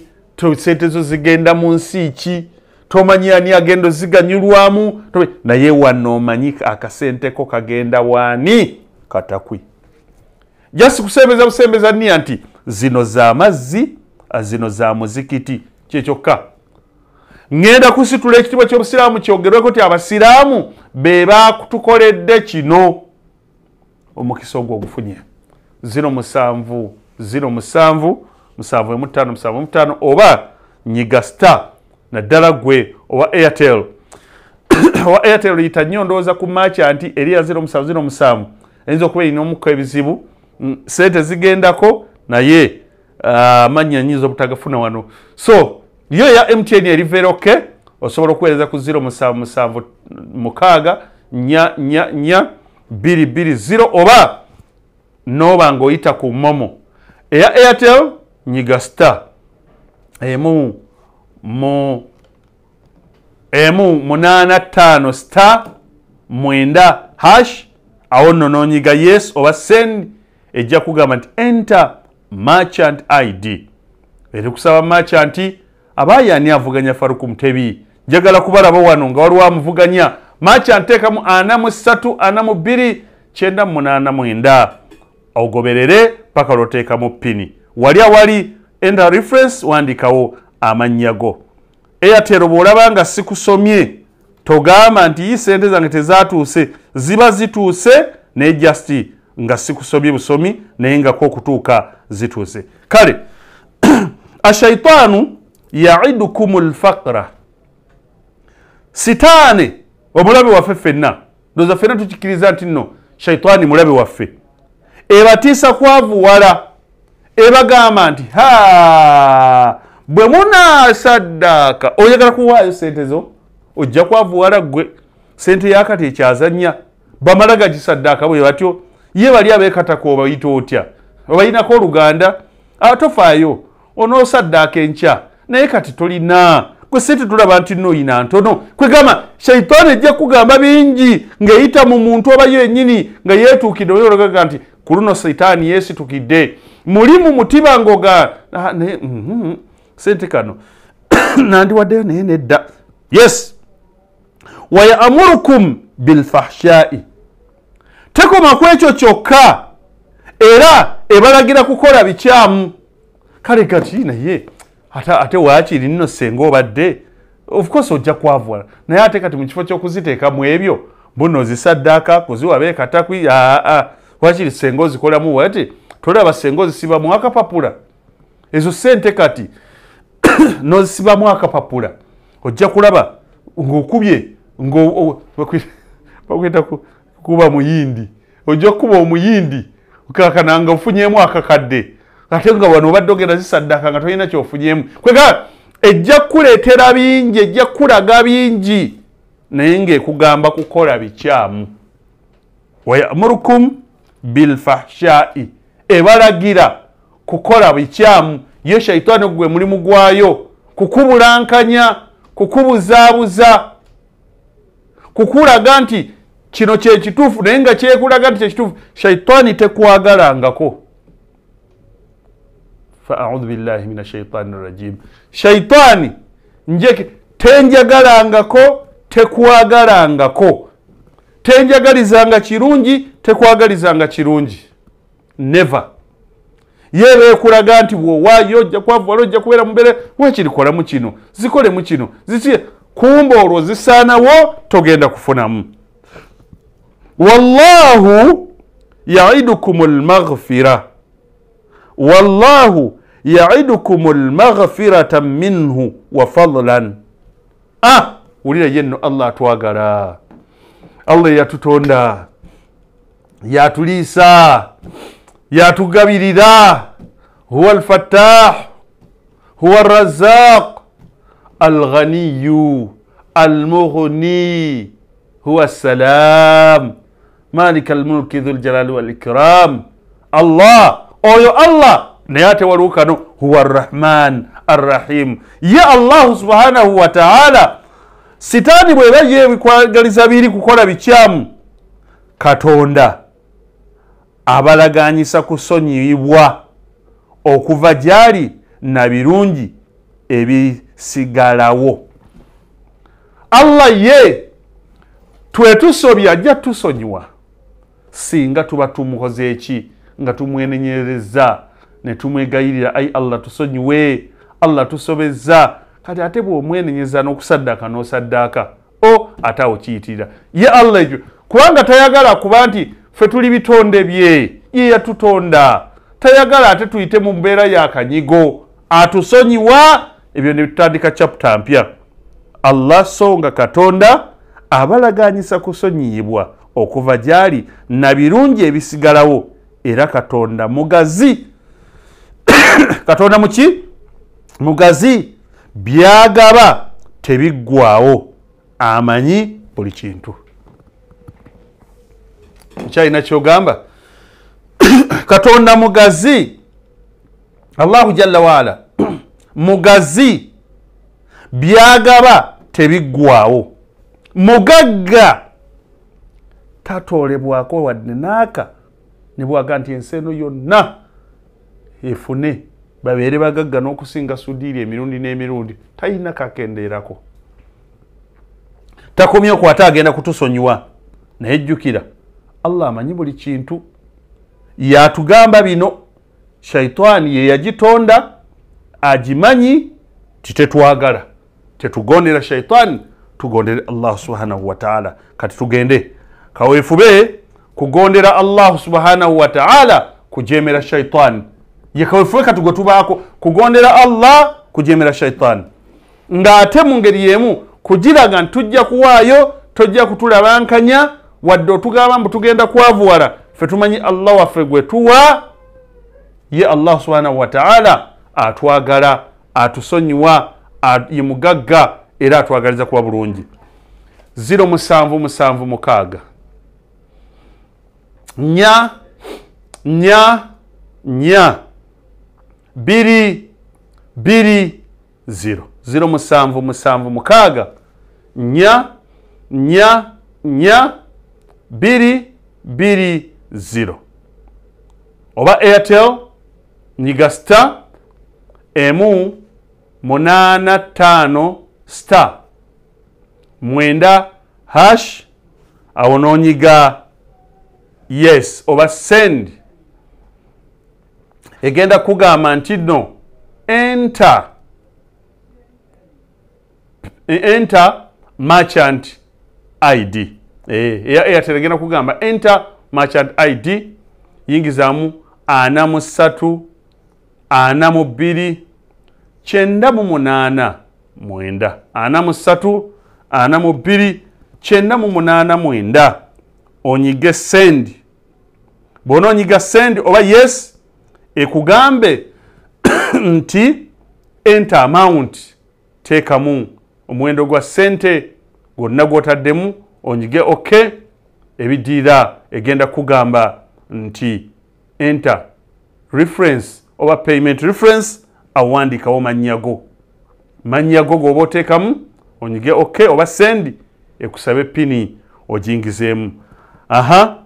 sente zo zigenda mu nsi ki, tomanyi ani agenda ziganyulwamu, naye wano omanyi akasenteko kagenda waani. Katakwi jasi kusembeza busembeza niya nti zino za mazzi, zino za muzikiti, kyekyokka. Ŋŋenda kusitula ekitiibwa ky'obusiraamu kyogerweko nti abasiraamu be bakutukoledde kino. Omukisa ogwo ogufunye. 07 07 75 75 oba nyiga star, naddala gwe owa Airtel. Owa Airtel yita nnyo ndowooza ku merchant eri ya 0707, eyinza okuba erina omukka ebizibu, sente zigendako naye amannya nyinza obutagafuna wano. So yo ya MTN eri very okay, osobola okuweereza ku 0776 4 4 4 2 0 oba noba ng'oyita ku MoMo. Eya Airtel nyiga star emu 85 star 9 hash, awo nno n'onyiga yes oba send, ejja kugamba nti enter merchant ID. Erikusaba merchant abaye ani avuganya Faruku Mutebi. Njagala kubalaba wano nga waliwo amuvuganya. Merchant teekamu 43 42 989, ogoberere paka lwoteekamu pini. Wali awali enter reference wandikawo amannya go. Airtel bw'olaba nga sikusomye togamba nti yi sente zange tezaatuuse, ziba zituuse naye just nga sikusomye busomi, naye nga ko okutuuka zituuse. Kale ashaitaanu yaidukum lfaqra, sitaane omulabe waffe ffenna, ndowooza ffenna tukikiriza nti nno shaitaani mulabe waffe, ebatiisa kwavuwala, ebagamba nti ha bwe munaasaddaaka oyagala kuwaayo sente zo ojja kwavuwala ggwe. Sente yakati ekyazannya bamala gagisaddaaka bwe batyo, ye bali abeekatako obayita otya, obayinako oluganda, tofaayo onoosaddaaka enkya, naye kati tolina gwe sente, tulaba nti nno oyina ntono. Kwegamba shaitaani ejja kugamba bingi ng'eyita mu muntu oba yennyini nga yeetuukidde, oba nti ku luno sitaani yeesitukidde muli mu mutima ng'oga sente kano nandiwaddeyo naye nedda. Yes, wayamurukum bilfahshai, tekoma ku ekyo kyokka, era ebalagira kukola bikyamu. Kale kati naye ate waakiri nno senga obadde of course ojja kwavuwala, naye ate kati mu kifo ky'okuziteekamu ebyo buno ozisaddaaka kuziwa beekatakwi, waakiri senga ozikolamu wati tolaba senga ozisibamu akapapula. Ezo sente kati n'ozisibamu akapapula ojja kulaba ng'okubye bakwita kuba muyindi, ojja kukuba omuyindi kakana nga ofunyemu akakadde, ate nga wano obadde ogenda zisaddaaka nga tolina kyofunyemu. Kwega ejja kukuleetera bingi, ejja kukulaga bingi, naye ng'ekugamba kukola bikyamu. Wayamurukum bilfahshai, ebalagira kukola bikyamu. Ye shaitaani gwe mulimu gwayo kukubulankanya, kukubuzaabuza, kukulaga nti kino kyekituufu naye nga kyekulaga nti kyekituufu. Shaitaani tekwagalangako. Fa audhu billahi mina shaitaani rajim. Shaitaani njeke tenjagalangako, tekwagalangako, tenjagalizanga kirungi, tekwagalizanga kirungi, never. Yebe ekulaga nti bw'owaayo ojja kwavuwala, ojja kubeera mubeere wakirikolamu kino, zikolemu kino, ziki kumba olwo zisaanawo togenda kufunamu. Wallahu yaidukum almaghfira, wallahu yaidukum almaghfirata minhu wa fadlan. Wulira ye nno Allah atwagala. Allah yatutonda, yatuliisa, yatugabirira. Huwa alfattah, huwa arrazzaq, alghaniyu, almughni, huwa assalam, malika almulki dhul jalali wal ikram. Allah oyo Allah, naye ate waliwo kano huwa arrahman arrahim. Ye Allahu subhanahu wa ta'ala, sitaani bweba yekwagaliza biri kukola bikyamu, Katonda abalaganyisa kusonyiyibwa okuva gyali na birungi ebisigalawo. Allah ye twetusobya ajja tusonyiwa singa tuba tumukoze eki, nga tumwenenyereza ne tumwegayirira, ai Allah tusonyiwe, Allah tusobezza. Kati ate bw'omwenenyeza n'okusaddaaka n'osaddaaka, o ate awo kiyitirira ye Allah ekyo, kubanga tayagala kuba nti ffe tuli bitonde bye, ye yatutonda, tayagala ate tuyite mu mbeera y'akanyigo, atusonyiwa. Ebyo ne tutandika chapter mpya. Allah so nga Katonda abalaganyisa kusonyiyibwa okuva gyali na birungi ebisigalawo, era Katonda mugazi. Katonda muki? Mugazi, byagaba tebiggwawo, amanyi buli kintu. Nkyalina kyogamba Katonda mugazi, Allahu jalla waala mugazi, byagaba tebiggwawo, mugagga tatoolebwako wadde naaka ne bwaga nti ensi eno yonna efune babeere bagagga n'okusinga Sudiiri emirundi n'emirundi, talina kakendeerako. Takomye okwo, ate agenda kutusonyiwa. Naye jjukira Allah amanyi buli kintu, yatugamba bino, shaitaani ye yagitonda, agimanyi titetwagala, tetugondera shaitaani, tugondere Allah subhanahu wa ta'ala. Kati tugende kaweefube kugondera Allah subhanahu wa ta'ala, kujemera shaitaani. Ye kaweefube kati gwe tubaako kugondera Allah, kujemera shaitaani, ng'ate mu ngeri y'emu kugiraga nti tujja kuwaayo, tojja kutulabankanya wadde otugamba mbu tugenda kwavuwala, ffe tumanyi Allah waffe gwe tuwa. Ye Allah subhanahu wa ta'ala atwagala, atusonyiwa, ye mugagga era atwagaliza kuba bulungi. 0776 4 4 4 2 2 0 0776 4 4 4 2 2 0. Oba Airtel nyiga star emu 85 star 9 hash, awo n'onyiga yes oba send, egenda kugamba nti no enter merchant ID. Airtel egenda kugamba enter merchant ID, yingizaamu 43 42 98 9 43 42 98 9, onyige send. Bw'onoonyiga send oba yes, ekugambe nti enter amount, teekamu omuwendo gwa sente gwonna gw'otaddemu, onyige okay. Ebiddiira egenda kugamba nti enter reference oba payment reference, awandiikawo mannya go, mannya go g'oba oteekamu, onyige okay oba send, ekusabe pini ogingizeemu. Aha,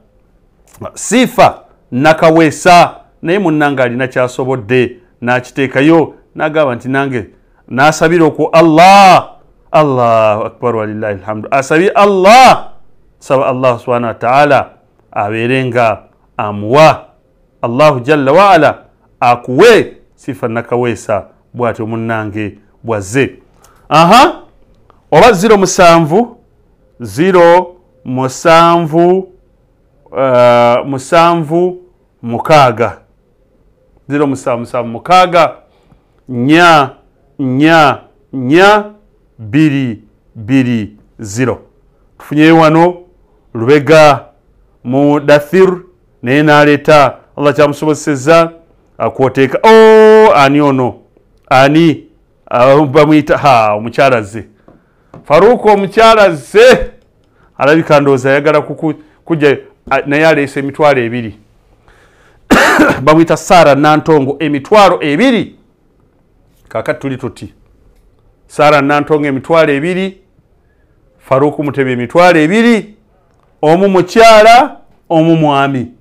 Sifa Nakaweesa naye munnange alina kyasobodde n'akiteekayo, n'agamba nti nange n'asabira okwo Allah, Allahu akbar walillahi alhamdu, asabye Allah, saba Allah subhanahu wa ta'ala abeere nga amuwa, Allahu jalla waala akuwe. Sifa Nakaweesa bw'atyo munnange bwazze. Aha, oba 07 0 7 7 6 0 7 7 6 4 4 4 2 2 0. Tufunyeyo wano Lubega mu Dathir naye n'aleeta, Allah kyamusobosezza akwoteeka. O ani ono ani bamuyita ha omukyala ze Faruku, omukyala ze alabika ndowooza ayagala kujja, naye aleese 20,000. Bamuyita Sara Nantongo, 20,000. Kaakati tuli tuti Sara Nantongo 20,000, Faruku Mutebi 20,000, omu mukyala omu mwami.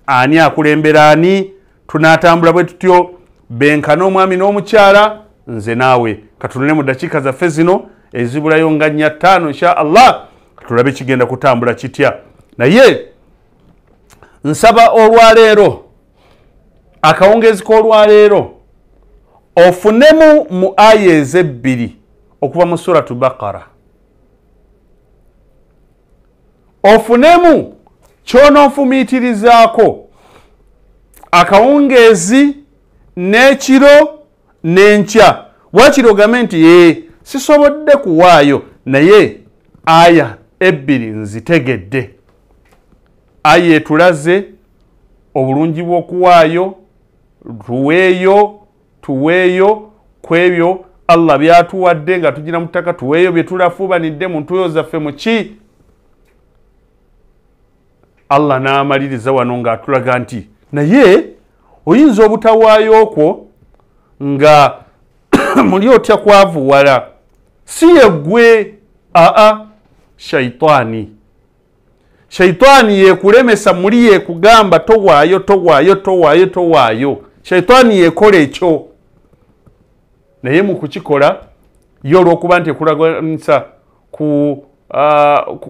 Ani akulembera ani? Tunaatambula bwe tutyo benkana omwami n'omukyala, nze naawe. Katunule mu ddakiika zaffe zino ezibulayo nga 4-5 insha Allah, tulabe kigenda kutambula kitya. Naye nsaba olwaleero, akawungeezi k'olwaleero, ofunemu mu aya ezebbiri okuva mu Suratu Bakara, ofunemu ky'onoofumiitirizaako akawungeezi n'ekiro n'enkya. Wakiri ogambe nti sisobodde kuwaayo, naye aya ebbiri nzitegedde. Aya etulaze obulungi bw'okuwaayo, tuweeyo tuweeyo ku ebyo Allah byatuwadde nga tugira mu ttaka, tuweeyo bye tulafuubanidde mu ntuuyo zaffe mu ki. Allah n'amaliriza wano ng'atulaga nti naye oyinza obutawaayo okwo nga muli otya kwavuwala, si yeggwe, aa shaitaani. Shaitaani yekulemesa, muli yekugamba towaayo towaayo towaayo towaayo. Shaitaani yekola ekyo, naye mu kukikola ye olw'okuba nti ekulaganisa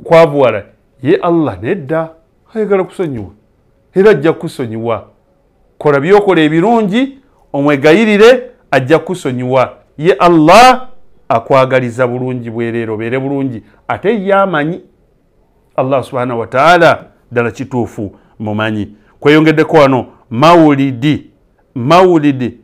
kwavuwala, ye Allah nedda ayagala kusonyiwa, era ajja kusonyiwa. Kola byokola ebirungi omwegayirire, ajja kusonyiwa. Ye Allah akwagaliza bulungi bwereere, obeere bulungi, ate ye amanyi. Allah subhanahu wa ta'ala ddala kituufu mumanyi. Kweyongeddeko wano Maulidi, Maulidi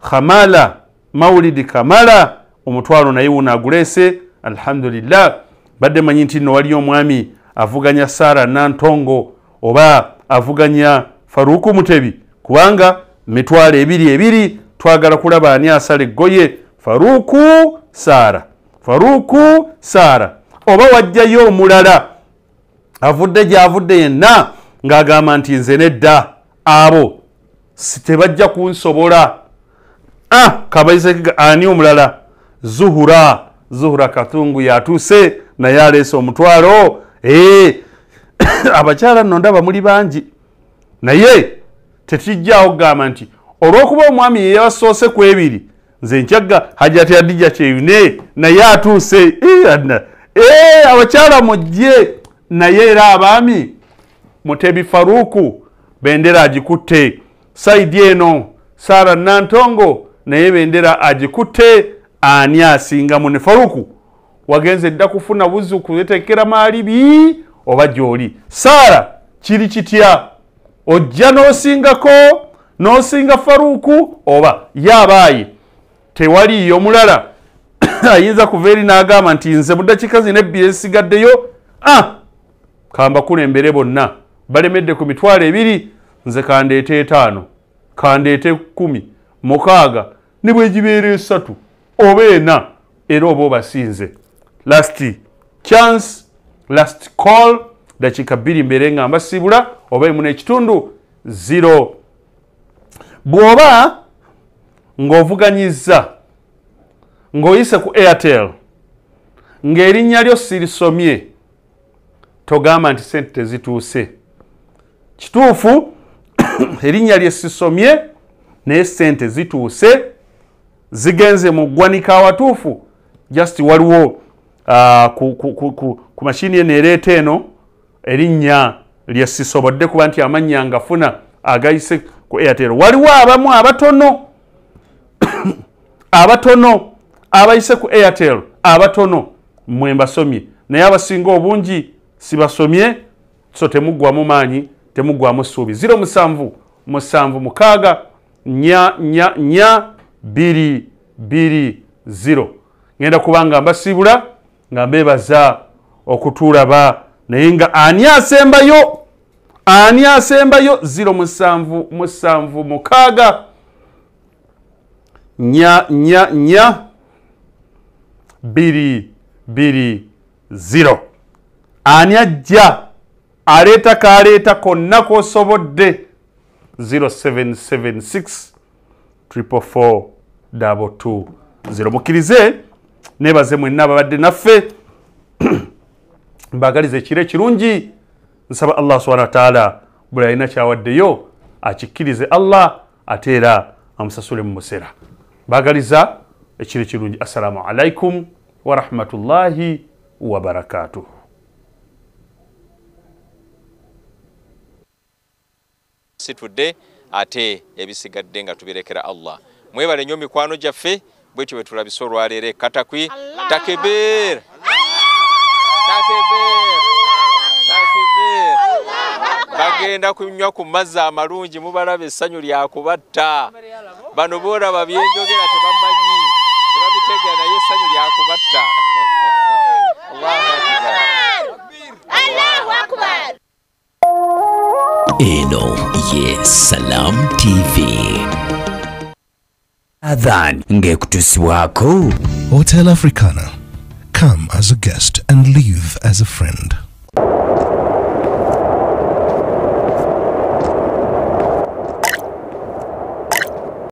Khamala, Maulidi Kamala, 50,000 naye wuno aguleese. Alhamdulillah. Badde manyi nti nno waliyo omwami avuganya Sara Nantongo oba avuganya Faruku Mutebi, kubanga 20,000 twagala kulaba ani asala eggoye, Faruku Sara, Faruku Sara. Oba wajjayo omulala avudde gy'avudde yenna ng'agamba nti nze nedda, abo tebajja kunsobola. Kabaise ani omulala? Zuhura, Zuhura Katungu yatuuse naye aleese 50,000. Abakyala nno ndaba muli bangi, naye tetujjaawo kugamba nti olw'okuba omwami ye yabasoose ku 2, nze nkyagga Hajati Hadija Kyeyune naye atuuse. Abakyala mujje, naye era abaami Mutebi Faruku bendera agikutte, saidi eno Sara Nantongo naye bendera agikutte. Ani asinga mune? Faruku wagenze dda kufuna buzu kuletekera maalibi oba gy'oli. Sara kiri kitya? Ojja n'osingako n'osinga Faruku oba yabaaye tewaliyo omulala ayinza kuva eri n'agamba nti nze mu ddakiika zino 2 ezisigaddeyo kambakulembere bonna balemedde ku 20,000, nze kandeete 5, kandeete 10, 6, ne bwe gibeera 3 oba 4, era oba obasinze. Last chance, last call, dakiika 2 mbeere nga mbasiibula oba 1.5 0. Bw'oba ng'ovuganyizza ng'oyise ku Airtel ng'erinnya lyo sirisomye, togamba nti sente tezituuse. Kituufu erinnya lye sisomye, naye sente zituuse, zigenze mu ggwanika awatuufu. Just waliwo ku mashini eno ereeta eno erinnya lye sisobodde kuba nti amannya ngafuna agayise ku Airtel. Waliwo abamu abatono abatono abayise ku Airtel, abatono mwe mbasomye, naye abasinga obungi sibasomye. So temuggwamu maanyi, temuggwamu ssuubi. 07 7 6 4 4 4 2 2 0. Ngenda kubanga mbasiibula nga mbeebaza okutuulaba. Naye nga ani asembayo? Ani asembayo? 0776 4 4 4 2 2 0. Ani ajja aleeta kaleeta konna kosobodde? 0776 444 220. Mukkirize nebaze mwenna ababadde naffe, mbagalize ekiro ekirungi. Nsaba Allah subhanahu wa ta'ala buli alina kyawaddeyo akikkirize Allah, ate era amusasule mu musera. Mbagaliza ekiro ekirungi. Assalamu alaikum wa rahmatullahi wa barakatuh. Situdde ate ebisigadde nga tubirekera Allah. Mwebale nnyo mikwano gyaffe, bwetyo bwe tulabisa olwaleero Katakwi. Takbir! Takbir! Takbir! Bagenda kunywa ku mazzi amalungi, mubalaba essanyu lyakubatta. Bano boolaba byenjogera tebamanyi, tebabitegeera, naye essanyu lyakubatta. Allahu Akbar! Allahu Akbar! Eno ye Salam TV. Adhan ngekutusibwako Hotel Africana. Come as a guest and leave as a friend.